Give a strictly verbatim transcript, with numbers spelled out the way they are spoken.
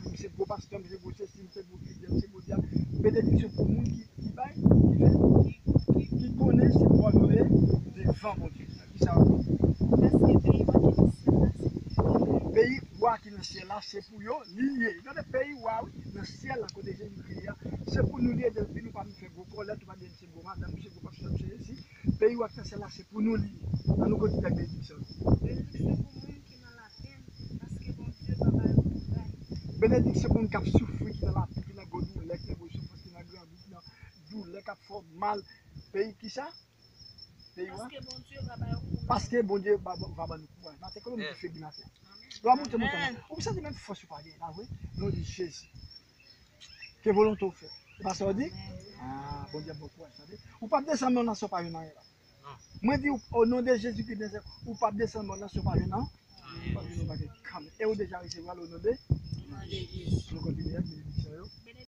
Misye gwo pastè, misye gwo sesi, misye gwo lidè, misye gwo dyak. Benediksyon pou moun ki, ki bay, ki fè, ki konnen se bò yo ye devan Bondye. Nan ki sa w ap di? Paske peyi wa ki nan syèl la, se pou yo. Peyi wa ki nan syèl la, se pou yo li ye. Gade peyi wa, wi, nan syèl la, kote Jezikri ye a, se pou nou li ye. Depi nou pa vin fè gwo kòlèt, nou pa vin fè gwo madanm, misye gwo pastè, misye isi. Peyi wa ki nan syèl la, se pou nou li ye. Ann nou kontinye ak benediksyon. Benediksyon pou moun ki nan lapenn, paske Bondye va ba yo kouraj. Benediksyon pou moun k ap soufri, ki nan lapenn, ki nan gwo doulè, ki nan gwo soufrans, ki nan grangou, ki nan doulè, k ap fè w mal. Peyi ki sa? Peyi wa? Paske Bondye va ba yo kouraj. Paske Bondye va, va ban nou kouraj. Maten, kote moun ki febli maten? Lè w ap monte montay la, ou santi menm fòs ou pa genyen la, vre? Non de Jezi. Ke volonte w fèt. E pa sa w di? Ah, Bondye ap ba w kouraj, tande. Ou p ap desann mòn nan san w pa jwenn anyen la. Mwen di w, o non de Jezikri de Nazarèt, ou p ap desann mòn nan san w pa jwenn anyen. Ou p ap jwenn yon bagay kanmenm. E ou deja resevwa l o non de